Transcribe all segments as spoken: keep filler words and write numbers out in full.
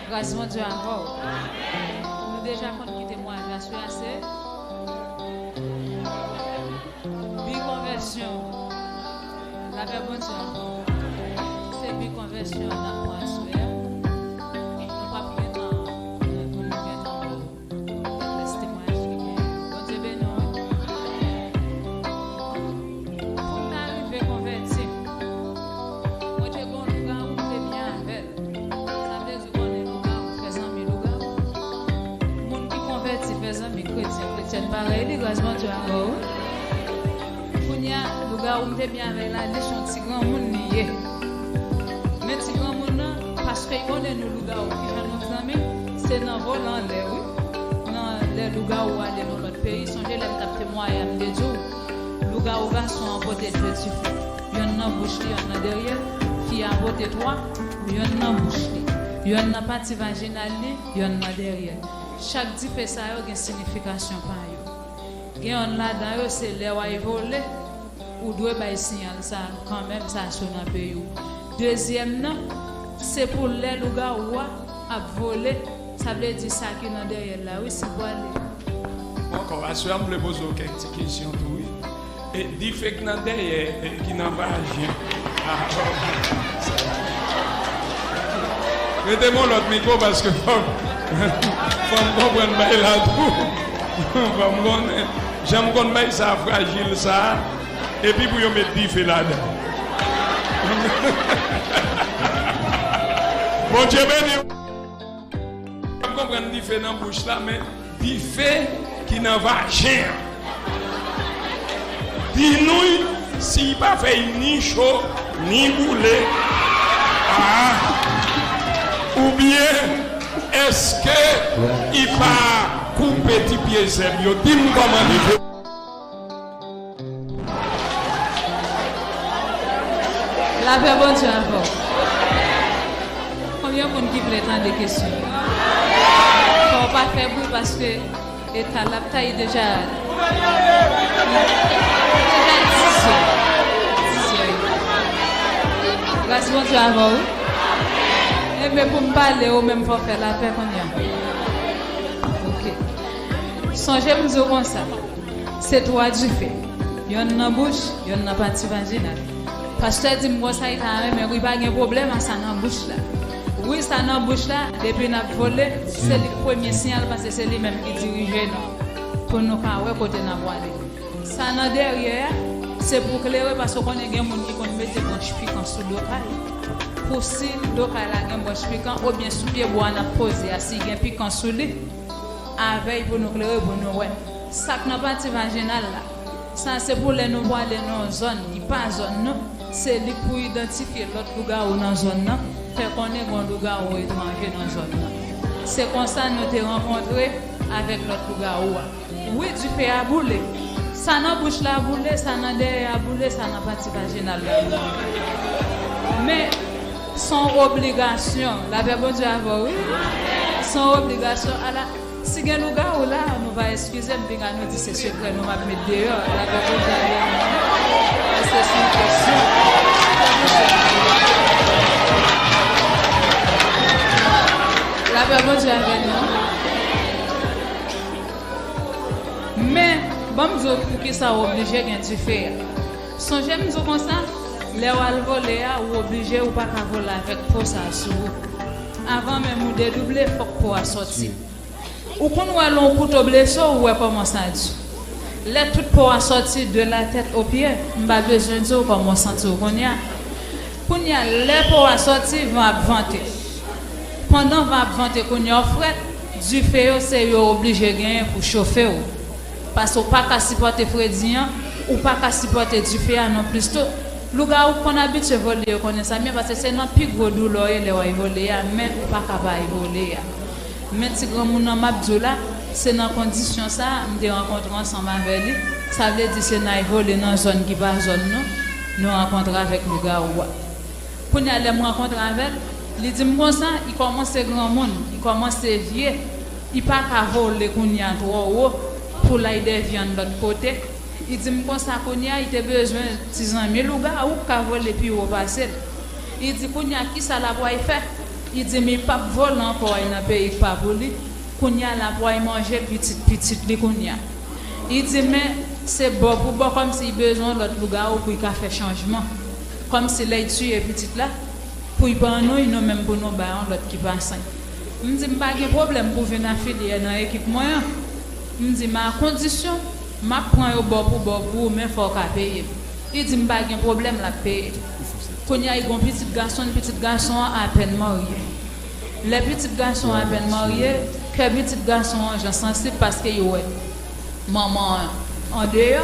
Gras Bondye avè w. Nou deja konn ki temwayaj la, sou a se bi konvèsyon. Lapè Bondye avè w. Se bi konvèsyon an n ap pran aswè a. Nou p ap gen tan, nou gen tan. Rès temwayaj ki genyen. Bondye beni w. Pou m ta rive konvèti, mwen te gen yon lougawou m te byen avè l. Sa vle di, ou konnen lougawou fè zanmi lougawou. Moun ki konvèti fè zanmi kretyen, kretyèn parèy li, gras Bondye avè w. Kounye a, lougawou m te byen avè l la, li se yon ti granmoun li ye. Men ti granmoun nan, paske l konnen nou lougawou, kijan nou zanmi, se nan vòlè anlè, wi. Nan lè lougawou ale nan lòt peyi, sonje lè m t ap temwaye a, m te di w, lougawou gason an pote de dife. Yonn nan bouch li, yonn nan dèyè l. Fi a pote twa, yonn nan bouch li, yonn nan pati vajinal li, yonn nan dèyè l. Chak dife sa yo gen siyifikasyon pa yo. Gen yonn ladan yo, se lè w al vole, ou dwe bay siyal sa kanmenm, sa sou nan peyi w. Dezyèm nan, se pou lè lougawou a ap vole, sa vle di sa ki nan dèyè l la, wi, si l pwale. Ankò, pastè, m vle poze w kèk ti kesyon tou, wi. E dife k nan dèyè, e ki nan vajen. Ah, rete m yon lòt mikwo, paske fò m, fò m konprann bay la tou. Fò m konnen. Jan m konn bay sa frajil sa, epi pou yo met dife ladan. Bondye beni w. M konprann dife nan bouch la, men dife ki nan vajen an. Di nou si l pa fè l ni cho, ni boule, ah, oubyen èske l pa koupe ti pye zèb yo? Di m kòman dife. Lapè Bondye avè w. Konbyen moun ki vle tande kesyon? Fò w pa fè bri paske eta l ap taye deja, deja dizè. Dizè. Gras Bondye avè w, wi. Enben, pou m pale, ou menm fò w fè lapè kounye a. Ok. Sonje m di w konsa. Se twa dife. Yonn nan bouch, yonn nan pati vajinal. Pastè di m konsa, li ta renmen, wi, pa gen pwoblèm a sa nan bouch la. Wi, sa nan bouch la, depi n ap vole, se li k premye siyal, paske se li menm ki dirije nou. Pou nou ka wè kote n ap prale. Sa nan dèyè a, se pou klere, paske w konnen gen moun ki konn mete branch pikan sou do kay. Pou si do kay la gen branch pikan, oubyen sou pye bwa n ap poze a, si gen pikan sou li, avè l pou nou klere, pou nou wè. Sa k nan pati vajinal la, sa se pou lè nou prale nan yon zòn ki pa zòn nou, se li k pou idantifye lòt lougawou nan zòn nan, fè konnen gen yon lougawou etranje nan zòn nan. Se konsa nou te rankontre avèk lòt lougawou a. Wi, dife a boule. Sa nan bouch la boule, sa nan dèyè a boule, sa nan pati vajinal la boule. Men, se yon obligasyon. Lapè Bondye avè w, wi. Se yon obligasyon. Ala, si gen lougawou la, nou va eskize m, pinga nou di se sekrè nou m ap met deyò. Lapè Bondye avè nou. Paske se yon kesyon. Lapè Bondye avè nou. Men, ban m di w poukisa w oblije gen dife a. Sonje m di w konsa, lè w al vole a, ou oblije, ou pa ka vole avèk po sa sou ou. Avan menm ou dedouble, fòk po a sòti. Ou konn wè lè yon kouto blese w, ou wè kòman sa di. Lè tout po a sòti de la tèt o pye, m pa bezwen di w kòman w santi w kounye a. Kounye a, lè po a sòti, van ap vante. Pandan van ap vante kounye a, w frèt, dife yo se yo oblije genyen pou chofe w. Paske w pa ka sipòte fredi an, ou pa ka sipòte dife a non plis tou. Lougawou k konn abitye vole yo konnen sa byen, paske se nan pi gwo doulè w ye lè w al vole a, men ou pa ka pa al vole a. Men ti granmoun nan m ap di w la, se nan kondisyon sa a m te rankontre ansanm avè li. Sa vle di se nan al vole nan zòn ki pa zòn nou, nou rankontre avèk lougawou a. Kounye a, lè m rankontre avè l, li di m konsa, li kòmanse granmoun, li kòmanse vye, li pa ka vole kounye a twò wo pou l al dèyè vyann lòt kote. Li di m konsa, kounye a, li te bezwen ti zanmi lougawou k ka vole pi wo pase l. Li di, kounye a, kisa l ap pral fè? Li di m li p ap vole ankò al nan peyi k pa pou li. Kounye a l ap al manje pitit pitit li kounye a. Li di men se bò pou bò kòmsi li bezwen yon lòt lougawou pou li ka fè chanjman. Kòmsi lè li tiye pitit la, pou li ban nou l, nou menm pou nou bay yon lòt ki pa sen. M di m pa gen pwoblèm pou w vin afilye nan ekip mwen an. M di m a kondisyon, m ap pran yo bò pou bò pou ou, men fò w ka peye m. Li di m pa gen pwoblèm, l ap peye. Kounye a li gen yon pitit gason l, pitit gason an apèn marye. Lè pitit gason an apèn marye, kè pitit gason an jan sansib paske li wè manman an andeyò.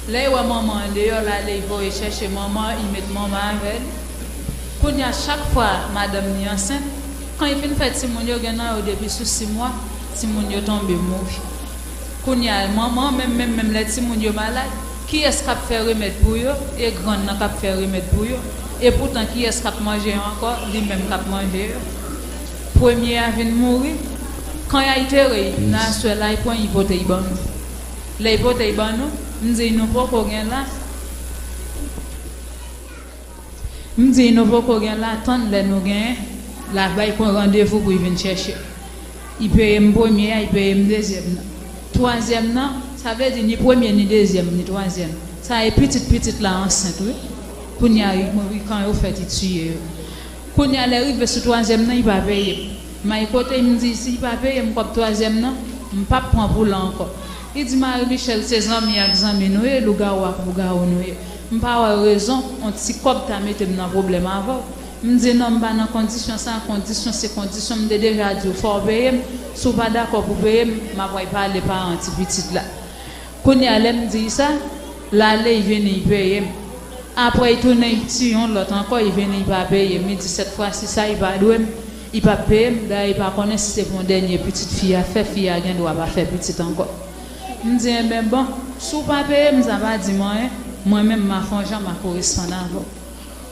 Lè li wè manman an andeyò, l ale li voye chèche manman an, li met manman an avè li. Kounye a chak fwa madanm li ansent, kan li fin fè timoun yo, gen nan yo depi sou sis mwa, timoun yo tonbe mouri. Kounye a manman an menm menm menm lè timoun yo malad, kiyès k ap fè remèd pou yo? E grann nan k ap fè remèd pou yo. E poutan kiyès k ap manje yo ankò? Li menm k ap manje yo. Premye a vin mouri. Kan y al tere l nan aswè la, y pran y pote y ban nou. Lè y pote y ban nou, m di nou poko gen la. M di nou poko gen la, tann lè nou genyen, l ap bay pran randevou pou y vin chèche. Y peye m premye a, y peye m dezyèm nan. Twazyèm nan, sa vle di ni premye, ni dezyèm, ni twazyèm. Sa e pitit pitit la ansent wi. Kounye a y mouri, kan yo fèt y tiye yo. Kounye a lè rive sou twazyèm nan, y pa peye m. May kote m di si y pa peye m kòb twazyèm nan, m p ap pran pou l ankò. Li di Marie Michelle se zanmi ak zanmi nou ye, lougawou ak lougawou nou ye. M pa wè rezon yon ti kòb ta mete m nan pwoblèm avè w. M di non, m pa nan kondisyon sa, kondisyon se kondisyon, m te deja di w fò w peye m. Si w pa dakò pou peye m, m ap al pale paran ti pitit la. Kounye a lè m di l sa, l ale y vini y peye m. Apre y tounen y tiye yon lòt ankò, y vini y pa peye m. Y di sèt fwa si sa y pa dwe m, y p ap peye m. Dayè y pa konnen si se pou yon dènye pitit fi a fè, fi a gen dwa pa fè pitit ankò. M di enben bon, si w pa peye m sa pa di m anyen, mwen menm m a fè yon jan m a koresponn avè w.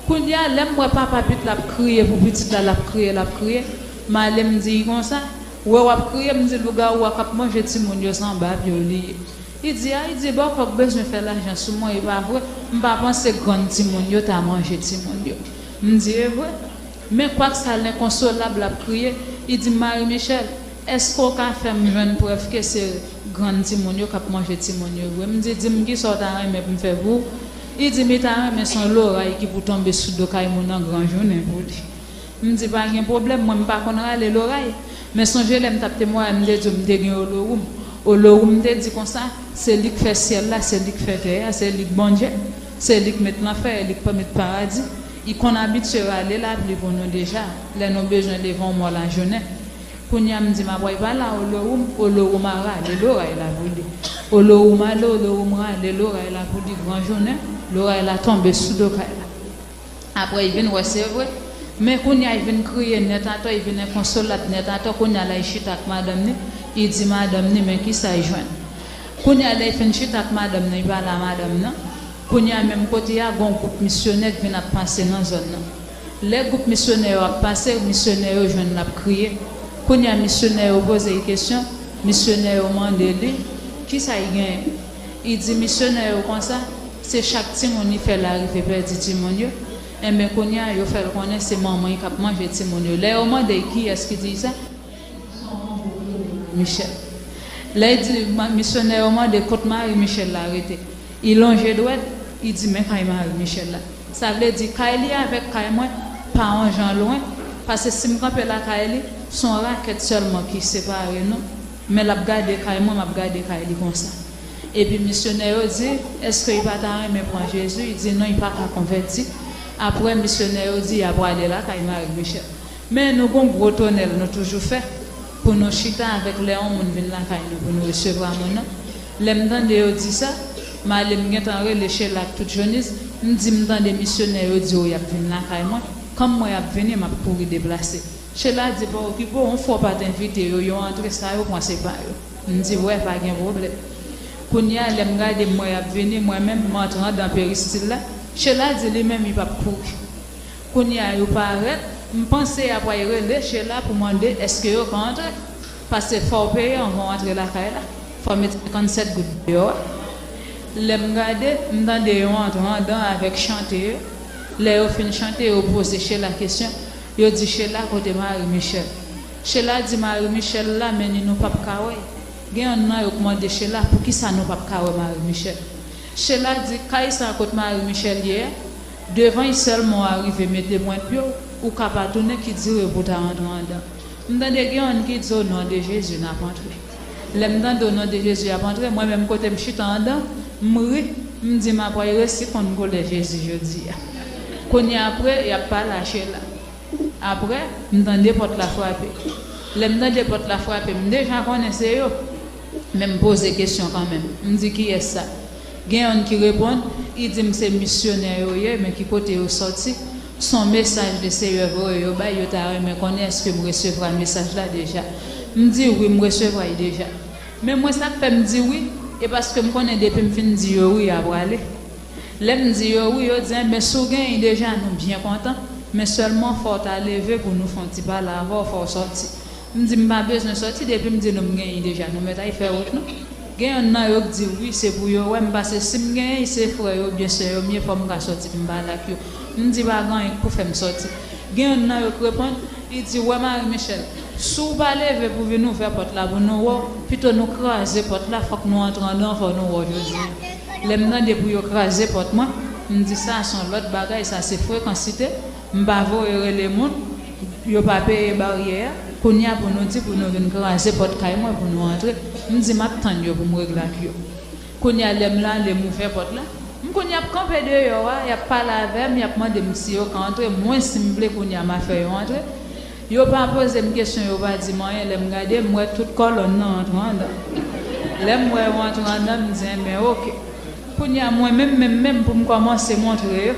Kounye a lè m wè papa pitit la ap kriye pou pitit la, l ap kriye, l ap kriye, m ale m di y konsa, wè w ap kriye, m di lougawou a k ap manje timoun yo se anba pye w li ye. Li di a, li di bòkò k bezwen fè lajan sou mwen, e pa vre, m pa panse grann timoun yo ta manje timoun yo. M di e vre. Men kwak sa lenkonsolab l ap kriye, li di m Marie Michelle, èske w ka fè m jwenn prèv ke se grann timoun yo k ap manje timoun yo vre? M di di m kisa w ta renmen pou m fè pou ou? Li di m li ta renmen se yon loray ki pou tonbe sou do kay moun nan gran jounen pou li. M di pa gen pwoblèm, mwen m pa konn rale loray. Men sonje lè m t ap temwaye m te di w m te gen Olowoum. Olowoum te di konsa, se li k fè syèl la, se li k fè tè a, se li k Bondye, se li k met lanfè, e li k pa met paradi. Li konn abitye rale lapli pou nou deja, lè nou bezwen leve yon mò lajounen. Kounye a m di m ap al pale a Olowoum, Olowoum a rale loray la pou li. Olowoum ale, Olowoum rale loray la pou li gran jounen, loray la tonbe sou do kay la. Apre y vin wè se vre. Men kounye a y vin kriye nèt atò, y vin enkonsolab nèt atò, kounye a la y chita ak madanm ni, y di madanm ni men kisa y jwenn. Kounye a lè y fin chita ak madanm nan, y pale a madanm nan. Kounye a menm kote a, gen yon gwoup misyonè k vin ap pase nan zòn nan. Lè gwoup misyonè yo ap pase, misyonè yo jwenn l ap kriye. Kounye a misyonè yo poze l kesyon, misyonè yo mande li kisa y genyen. Li di misyonè yo konsa, se chak timoun li fè l arive pèdi timoun yo. Enben kounye a yo fè l konnen se manman l k ap manje timoun yo. Lè yo mande l kiyès ki di l sa, Michel. Lè l di, misyonè yo mande kot Marie Michel la rete. Li lonje dwèt, li di men kay Marie Michel la. Sa vle di kay li avèk kay mwen pa yon jan lwen, paske si m kanpe lakay li, se yon rakèt sèlman ki separe nou, men l ap gade kay mwen, m ap gade kay li konsa. Epi misyonè yo di, èske li pa ta renmen pran Jezi? Li di non, li pa ka konvèti. Apre misyonè yo di y a prale lakay Marie Michel. Men nou gon gwo tonèl nou toujou fè pou nou chita avèk lè yon moun vin lakay nou pou nou resevwa moun nan. Lè m tande yo di sa, m ale m gentan rele Chela ak tout Jonis, m di m tande misyonè yo di yo y ap vin lakay mwen, kòm mwen y ap vini m ap kouri deplase. Chela di pa okipe w, yon fwa w pa t envite yo, yo antre sa yo pran se pa yo. M di wè pa gen pwoblèm. Kounye a lè m gade m wè y ap vini, mwen menm m antre anndan peristil la, Chela di li menm li p ap kouri. Kounye a yo parèt, m panse y ap al rele Chela pou mande èske yo ka antre, paske fò w peye anvan w antre lakay la, fò w met senkannsèt goud deyò a. Lè m gade, m tande yo antre anndan avèk chante yo. Lè yo fin chante, yo poze Chela kesyon, Yo di Sheila kote Marie Michel. Sheila di Marie Michel la, men ni nou p ap ka wè. Gen yonn nan yo k mande Sheila poukisa nou p ap ka wè Marie Michel. Sheila di kay sa kot Marie Michel ye a, devan y sèlman w arive mete pwent pye w, ou ka pa tounen ki dire pou w ta rantre anndan. M tande gen yonn ki di o non de Jezi n ap antre. Lè m tande o non de Jezi y ap antre, mwen menm kote m chita anndan, m ri, m di m ap pral resi konn koulè Jezi jodi a. Kounye a apre, y ap pale a Sheila. Apre, m tande pòt la frape. Lè m tande pòt la frape, m deja konnen se yo. Men m poze kesyon kanmenm. M di kiyès sa? Gen yonn ki reponn, i di m se misyonè yo ye, men ki kote yo sòti? Se yon mesaj Leseyè voye yo bay, yo ta renmen konnen èske m resevwa mesaj la deja. M di wi, m resevwa l deja. Men mwen sa k fè m di wi, e paske m konnen depi m fin di yo wi, y a prale. Lè m di yo wi, yo di enben si w genyen deja, nou byen kontan, men sèlman fò w ta leve pou nou fè yon ti pale avè w, fò w sòti. M di m pa bezwen sòti, depi m di nou m genyen deja, nou mèt al fè wout nou. Gen yonn nan yo k di wi, se pou yo wè m, paske si m genyen, se frè yo oubyen sè yo m ye, fò m ka sòti pou m pale ak yo. M di pa gen anyen k pou fè m sòti. Gen yonn nan yo k reponn, li di, wè Marie Michel, si w pa leve pou vin ouvè pòt la pou nou wè w, pito nou kraze pòt la, fòk nou antre anndan, fò nou wè w jodi a. Lè m tande pou yo kraze pòt mwen, m di sa se yon lòt bagay, sa se frekansite. M pa voye rele moun, yo pa peye baryè a. Kounye a pou nou di pou nou vin kraze pòt kay mwen pou nou antre. M di m ap tann yo pou m regle ak yo. Kounye a lè m ale m ouvè pòt la. M kounye a ap kanpe deyò a, y ap pale avè m, y ap mande m si yo ka antre, mwen si m vle kounye a m a fè yo antre. Yo pa poze m kesyon, yo pa di m anyen, lè m gade m wè tout kòlòn nan antre anndan. Lè m wè yo antre anndan, m di enben oke. Kounye a mwen menm menm menm pou m kòmanse montre yo.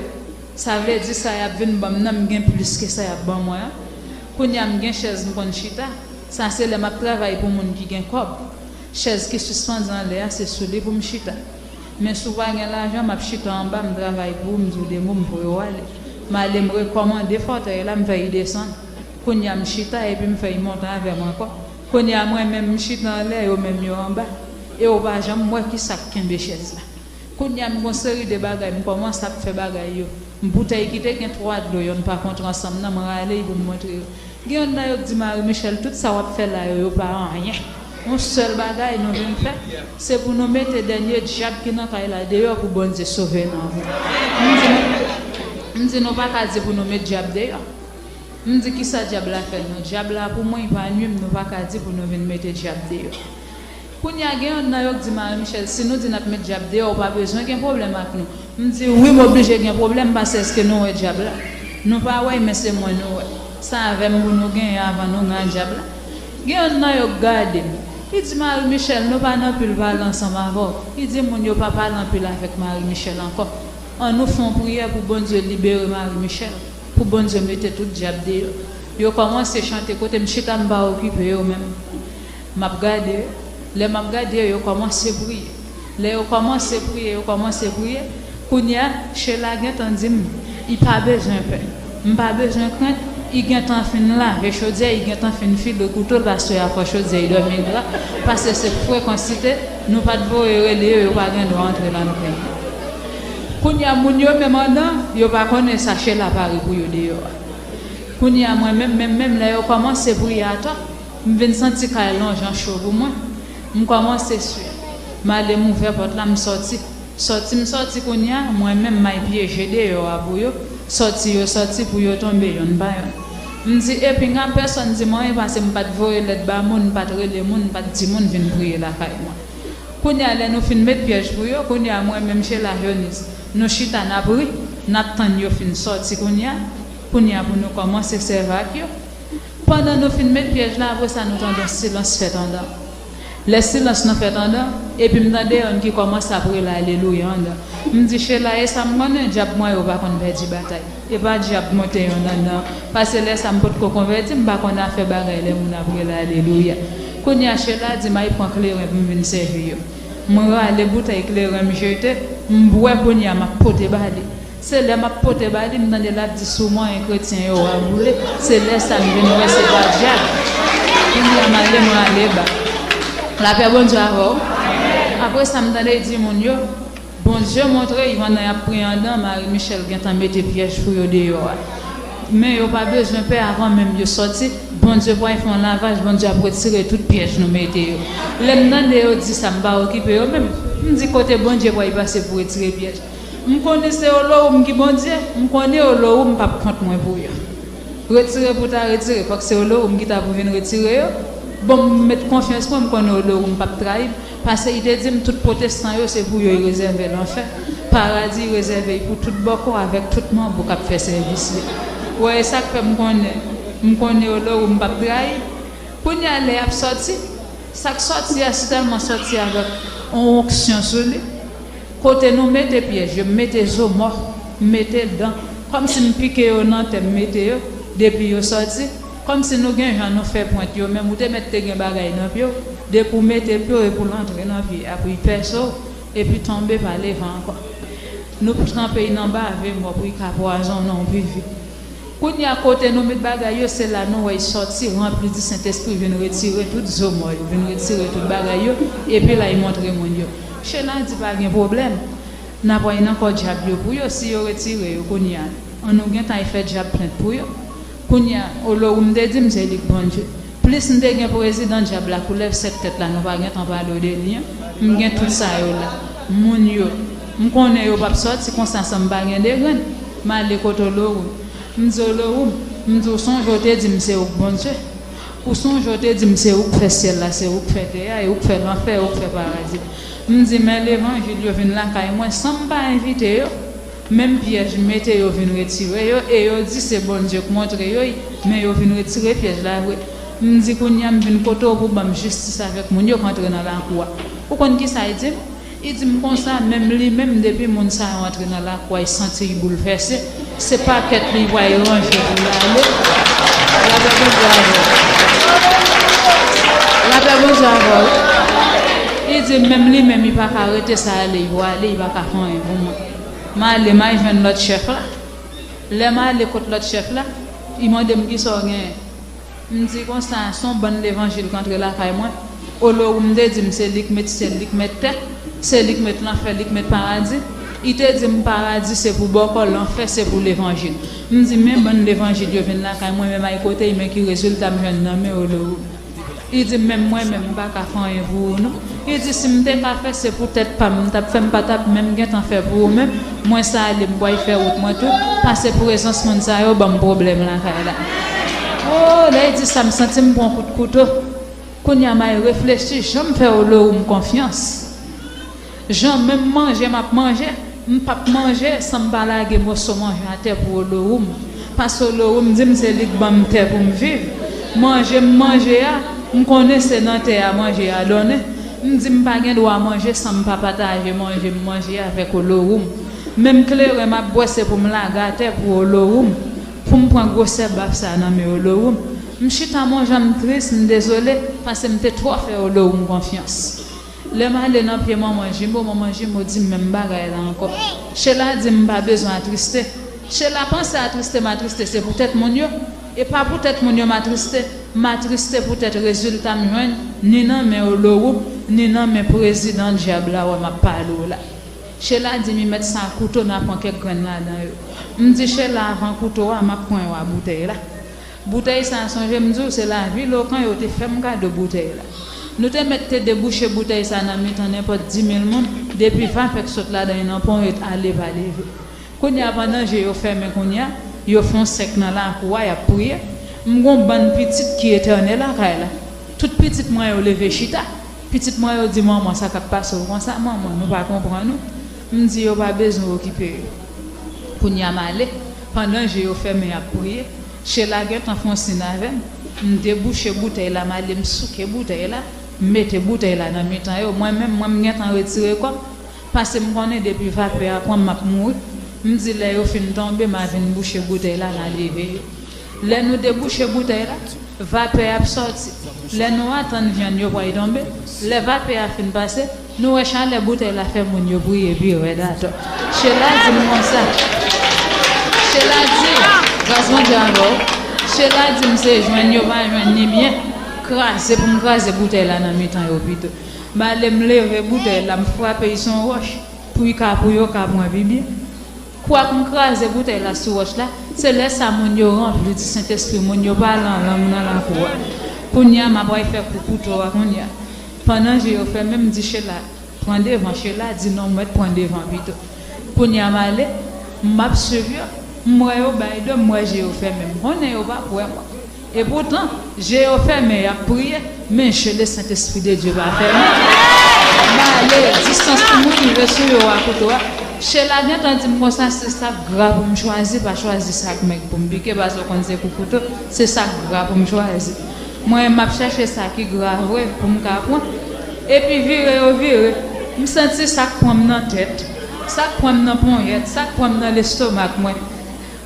Sa vle di sa y ap vin ban m nan, m gen plis ke sa y ap ban mwen an. Kounye a m gen chèz m konn chita. Sa se lè m ap travay pou moun ki gen kòb. Chèz ki sispandi anlè a, se sou li pou m chita. Men si w pa gen lajan, m ap chita anba, m travay pou ou, m di w de mo, m voye w ale. M ale, m rekòmande fòtèy la, m fè y desann. Kounye a m chita epi m fè y monte avè m ankò. Kounye a mwen menm m chita anlè, yo menm yo anba. E w pa janm wè kisa k kenbe chèz la. Kounye a m gon seri de bagay, m kòmanse ap fè bagay yo. M boutèy ki te gen twa dlo yo n pa kontre ansanm nan, m rale y pou m montre yo. Gen yonn nan yo k di Marie Michel tout sa w ap fè la yo, yo pa anyen. Yon sèl bagay nou vin fè, se pou nou mete dènye dyab ki nan kay la deyò pou Bondye sove nou. M di nou, m di nou pa ka di pou nou met dyab deyò. M di kisa dyab la fè nou? Dyab la pou mwen, li pa nwi m, nou pa ka di pou nou vin mete dyab deyò. Kounye a gen yonn nan yo k di Marie Michel, si nou di n ap met dyab deyò, ou pa bezwen gen pwoblèm ak nou. M di wi, m oblije gen pwoblèm, paske èske nou wè dyab la? Nou pa wè l, men se mwen nou wè. Se avè m pou nou genyen avan nou gen dyab la. Gen yonn nan yo k gade m. Li di Marie Michel, nou pa nan pil pale ansanm avè w. Li di moun yo pa pale anpil avèk Marie Michel ankò. Ann nou fè yon priyè pou Bondye libere Marie Michel, pou Bondye mete tout dyab deyò. Yo kòmanse chante kote m chita, m pa okipe yo menm. M ap gade yo. Lè m ap gade yo, yo kòmanse priye. Lè yo kòmanse priye, yo kòmanse priye. Kounye a, Sheila gentan di m, li pa bezwen pè. M pa bezwen krent, li gentan fin lave chodyè, li gentan fin file kouto l, paske a fò chodyè, li dòmi gra, paske se frekansite, nou pa t voye rele yo, yo pa gen dwa antre la nan peyi. Kounye a, moun yo menm anndan, yo pa konnen sa Sheila pare pou yo deyò a. Kounye a, mwen menm, menm, menm lè yo kòmanse priye atò, m vin santi kay lonjan cho pou mwen. M kòmanse swe. M ale m ouvè pòt la, m sòti. Sòti m sòti kounye a, mwen menm m al pyeje deyò a pou yo. Sòti yo sòti pou yo tonbe yonn pa yonn. M di, e pinga pèsonn di m anyen pase m pa t voye lèt ba moun, m pa t rele moun, m pa t di moun vin priye lakay mwen. Kounye a, lè nou fin met pyèj pou yo, kounye a, mwen menm Sheila Jonis, nou chita n ap ri, n ap tann yo fin sòti kounye a, kounye a pou nou kòmanse sèvi ak yo. Pandan nou fin met pyèj la, apre sa nou tande yon silans fèt anndan. Lè silans nan fèt anndan, epi m tande yonn ki kòmanse ap rele alelouya anndan. M di, Sheila, e sa m konnen, dyab mwen yo pa konn pèdi batay. E pa dyab monte yonn anndan. Pase lè sa m potko konvèti, m pa konn afè bagay lè moun ap rele alelouya. Kounye a Sheila di m al pran kleren pou m vin sèvi yo. M rale boutèy kleren m jete, m bwè kounye a m ap pote ba li. Se lè m ap pote ba li, m tande l ap di sou mwen kretyen yo a boule. Se lè sa m vin wè se pa dyab. Kounye a m ale m rale ba. Lapè Bondye avè w. Apre sa m tande l di moun yo, Bondye montre y pandan y ap priye anndan, Marie Michel gentan mete pyèj pou yo deyò a. Men yo pa bezwen pè, avan menm yo sòti, Bondye pral fè yon lavaj, Bondye ap retire tout pyèj nou mete yo. Lè m tande yo di sa, m pa okipe yo menm. M di kote Bondye pral pase pou retire pyèj. M konnen se Olowoum ki Bondye, m konnen Olowoum p ap kont mwen pou yo. Retire pou ta retire, fòk se Olowoum ki ta pou vin retire yo. Bon, m met konfyans mwen, m konnen Olowoum p ap trayi m. Paske li te di m tout pwotestan yo se pou yo li rezève lanfè. Paradi rezève pou tout bòkò avèk tout manbo k ap fè sèvis li. Wè, e sa k fè m konnen, m konnen Olowoum p ap trayi. Kounye a lè y ap sòti, sa k sòti a sitèlman sòti avèk yon onksyon sou li. Kote nou mete pyèj yo, m mete zo mò, m mete dan, kòmsi m pike yo nan tè, m mete yo, depi yo sòti, kòmsi nou gen jan nou fè pwent yo, menm ou te mèt te gen bagay nan pye w, depi w mete pye w epi w antre nan pye a pou l pèse w, epi tonbe pa leve ankò. Nou tranpe l nan bave mò pou l ka pwazonnen w pi vit. Kounye a kote nou met bagay yo, se la nou wè l sòti, ranpli di Sentespri, vin retire tout zo mò yo, vin retire tout bagay yo, epi la l montre moun yo. Chela di pa gen pwoblèm, n ap al nan kò dyab yo pou yo, si yo retire yo kounye a, annou gentan al fè dyab plent pou yo. Kounye a, Olowoum te di m se li k Bondye. Plis m te gen prezidan dyab la, koulèv sèt tèt la, nou pa gentan pale w de li an. M gen tout sa yo la. Moun yo, m konnen yo p ap sòti konsa san m pa gen de grenn. M ale kote Olowoum. M di Olowoum, m di w sonje w te di m se ou k Bondye. Ou sonje w te di m se ou k fè syèl la, se ou k fè tè a, e ou k fè lanfè, e ou k fè paradi. M di men levanjil yo vin lakay mwen san m pa envite yo. Menm pyèj m mete yo vin retire yo, e yo di se Bondye k montre yo l, men yo vin retire pyèj la vre. M di kounye a m vin kote w pou ban m jistis avèk moun yo k antre nan lakou a. Ou konn kisa l di m? Li di m konsa, menm li menm, depi moun sa yo antre nan lakou a, li santi l boulvèse. Se pakèt li, li pral ranje pou l ale. Lapè Bondye avè w. Lapè Bondye avè w. Li di menm li menm, li pa ka rete sa ale, li prale, li pa ka fè anyen pou mwen. M ale, m al jwenn lòt chèf la. Lè m ale kot lòt chèf la, li mande m kisa w genyen. M di konsa, se yon bann levanjil k antre lakay mwen. Olowoum te di m se li k met syèl, li k met tè, se li k met lanfè, li k met paradi. Li te di m paradi se pou bòkò, lanfè se pou levanjil. M di men bann levanjil yo vin lakay mwen, men m al kote l, men ki rezilta m jwenn nan men Olowoum. Li di m menm mwen menm m pa ka fè anyen pou ou non. Li di si m te ka fè se pou tèt pa m, m t ap fè, m pa t ap menm gentan fè pou ou menm. Mwen sa ale m pral fè wout mwen tou, pase prezans moun sa yo ban m pwoblèm lakay la. Oh, lè l di sa m santi m pran kout kouto. Kounye a m al reflechi jan m fè Olowoum konfyans. Jan menm manje m ap manje, m p ap manje san m pa lage moso manje atè pou Olowoum. Paske Olowoum di m se li k ban m tè pou m viv. Manje m manje a, m konnen se nan tè a manje a donnen. M di m pa gen dwa manje san m pa pataje manje m manje avèk Olowoum. Menm kleren m ap bwè se pou m lage atè pou Olowoum. Pou m pran gwosè baf sa nan men Olowoum. M chita m yon jan m tris, m dezole, paske m te twò fè Olowoum konfyans. Lè m ale nan pye manman Jimo, manman Jimo di m menm bagay la ankò. Chela di m m pa bezwen atriste. Chela panse atriste m atriste se poutèt moun yo. E pa poutèt moun yo m atriste. M atriste poutèt rezilta m jwenn ni nan men Olowoum, ni nan men prezidan dyab la wè m ap pale w la. Chela di m li mèt sa kouto n a pran kèk grenn ladan yo. M di Chela avan kouto a m ap pran yo a boutèy la. Boutèy sa a, sonje m di w, se lavi Lokan yo te fè m kado boutèy la. Nou te mèt te debouche boutèy sa a nan mitan nenpòt di mil moun, depi vapè k sot ladan l nan pon yo ale pa leve. Kounye a, pandan je yo fèmen kounye a, yo fè yon sèk nan lakou a, y ap priye. M gen yon bann pitit ki etène lakay la. Tout pitit mwen yo leve chita. Pitit mwen yo di, manman, sa k ap pase w konsa, manman, nou pa konprann ou. M di yo pa bezwen okipe yo. Kounye a m ale, pandan je yo fèmen y ap priye, Chela gentan fè yon siy avè m. M debouche boutèy la, m ale m souke boutèy la, m mete boutèy la nan mitan yo. Mwen menm, mwen m gentan retire kò m, paske m konnen depi vapè a pran m, m ap mouri. M di lè yo fin tonbe, m a vin bouche boutèy la, m a leve yo. Lè nou debouche boutèy la, vapè ap sòti. Lè nou atann vyann yo pral tonbe, lè vapè a fin pase, nou wè chalè boutèy la fè moun yo priye pi rèd atò. Chela di m konsa. Chela di, gras Bondye avè w. Chela di m se jwenn yo pa jwenn ni byen, kraze pou m kraze boutèy la nan mitan yo pito. M ale m leve boutèy la, m frape l sou yon wòch pou l ka, pou yo ka pran pi byen. Kwak m kraze boutèy la sou wòch la, Se lè sa moun yo ranpli di Sentespri, moun yo pale an lang nan lakou a. Kounye a, m ap pral fè kou kouto a kounye a. Pandan je yo fèmen, m di Chela, pran devan. Chela di non, mwen t pran devan pito. Kounye a, m ale, m ap swiv yo, m wè yo bay do, m wè je yo fèmen. M konnen yo p ap wè mwen. Epoutan, je yo fèmen, y ap priye, men je le Saint-Esprit de Dieu pa fèmen. M ale, distans pou mwen rive sou yo a kouto a. Chela gentan di m konsa, se sa k gra pou m chwazi, pa chwazi sa k mèg pou m pike, paske w konn se kou kouto, se sa k gra pou m chwazi. Mwen, m ap chèche sa ki gra vre pou m ka pran. Epi vire yo vire, m santi sa k pran m nan tèt, sa k pran m nan ponyèt, sa k pran m nan lestomak mwen.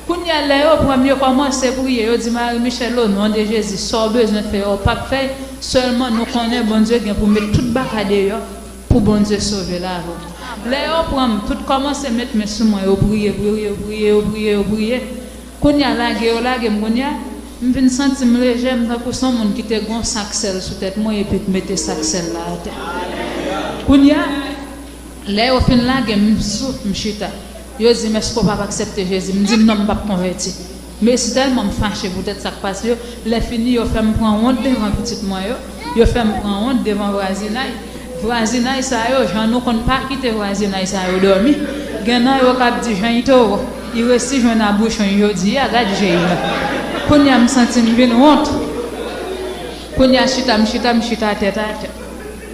Kounye a, lè yo pran m, yo kòmanse priye, yo di, Marie Michèle, o non de Jezi, sa w bezwen fè a, w p ap fè l, sèlman nou konnen Bondye gen pou met tout baka deyò pou Bondye sove lavi w. Lè yo pran m, tout kòmanse met men sou mwen, yo priye, priye, yo priye, yo priye, yo priye. Kounye a, lage yo lage m, kounye a, m vin santi m lejè, m tankou se yon moun ki te gen yon sak sèl sou tèt mwen epi k mete sak sèl la atè. Kounye a, lè yo fin lage m, m sou, m chita. Yo di m, èske w p ap aksepte Jezi? M di non, m p ap konvèti. Men si tèlman m fache poutèt sa k pase yo, lè fini yo fè m pran wont devan pitit mwen yo, yo fè m pran wont devan vwazinay. Vwazinay sa yo, jan nou konn pa kite vwazinay sa yo dòmi. Gen nan yo k ap di jan Itoro, i resi jwenn abouchon jodi a, gad je yo. Kounye a m santi m vin wont. Kounye a chita, m chita, m chita tèt atè.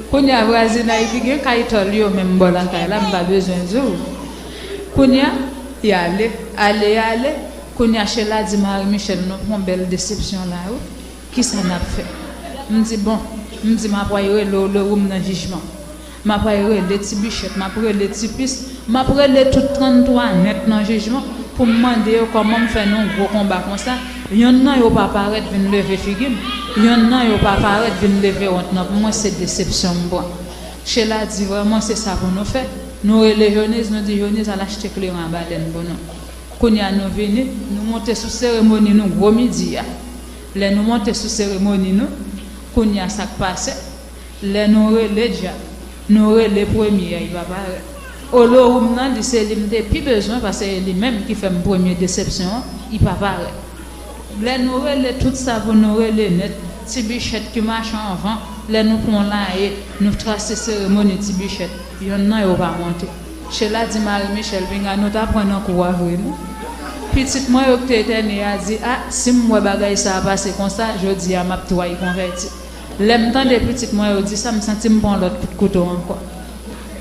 Kounye a vwazinay ki gen kay tòl yo menm bò lakay la, m pa bezwen di w. Kounye a, y ale, ale, y ale. Kounye a Chela di Marie Michèle, nou pran bèl desepsyon la wi. Kisa n ap fè? M di bon, m di m ap pral rele w, le ou m nan jijman. M ap pral rele Ti Bichèt, m ap rele Ti Pis, m ap rele tout tranntwa nèt nan jijman pou m mande yo kòman m fè nan yon gwo konba konsa. Yonn nan yo pa parèt vin leve figi m. Yonn nan yo pa parèt vin leve wont nan pou mwen, se desepsyon m pran. Chela di vrèman se sa pou nou fè. Nou rele Joniz, nou di Joniz al achte kleren a balèn pou nou. Kounye a nou vini, nou monte sou seremoni nou gwo midi a. Lè nou monte sou seremoni nou, kounye a sa k pase, lè nou rele djab, nou rele premye a, li pa parèt. Olowoum nan, li se li m te pi bezwen, paske e li menm ki fè m premye desepsyon an, li pa parèt. Lè nou rele tout sa pou nou rele nèt, Ti Bichèt ki mache anvan, lè nou pran laye, nou trase seremoni Ti Bichèt, yonn nan yo pa monte. Chela di Marie Michèle, pinga nou ta pran nan kou a vre non. Pitit mwen yo ki te etène a di, a, si m wè bagay sa a pase konsa, jodi a m ap tray konvèti. Lè m tande pitit mwen yo di sa, m santi m pran lòt kout kouto ankò.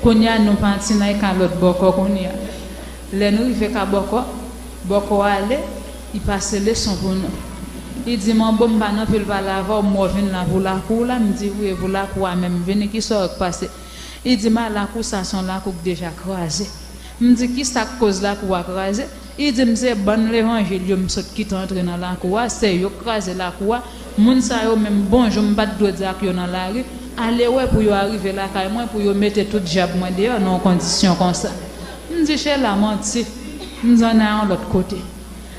Kounye a nou pati nan ka lòt bòkò kounye a. Lè nou rive ka bòkò, bòkò ale, li pase leson pou nou. Li di m, Manbo, m pa nan anpil pale avè w, m wè w vin la pou lakou w la. M di wi, e pou lakou a menm m vini, kisa w wè k pase? Li di m, a, lakou sa se yon lakou k deja kraze. M di kisa k koz lakou a kraze? Li di m se bann levanjil yo m sot kite antre nan lakou a, se yo k kraze lakou a. Moun sa yo menm bonjou m pa t dwe di ak yo nan lari. Ale wè pou yo arive lakay mwen pou yo mete tout djab mwen deyò nan yon kondisyon konsa. M di Chela manti. M di ann al yon lòt kote.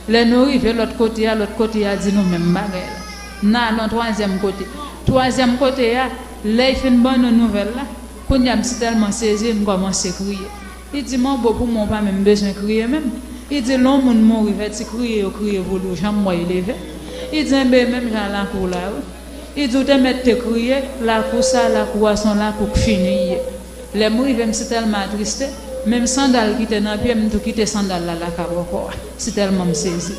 Lè nou rive lòt kote a, lòt kote a di nou menm bagay la. N al yon twazyèm kote. Twazyèm kote a, lè l fin ban nou nouvèl la, kounye a m si tèlman sezi, m kòmanse kriye. Li di, Manbo, pou mwen, w pa menm bezwen kriye menm. Li di, lè yon moun mouri, fè ti kriye yo kriye pou li, w janm wè l leve? Li di, enben, menm jan lakou w la, wi. Li di, w te mèt te kriye, lakou sa, lakou a, se yon lakou k fini l ye. Lè m rive, m si tèlman atriste, menm sandal ki te nan pye m, m tou kite sandal la lakay bòkò a, si tèlman m sezi.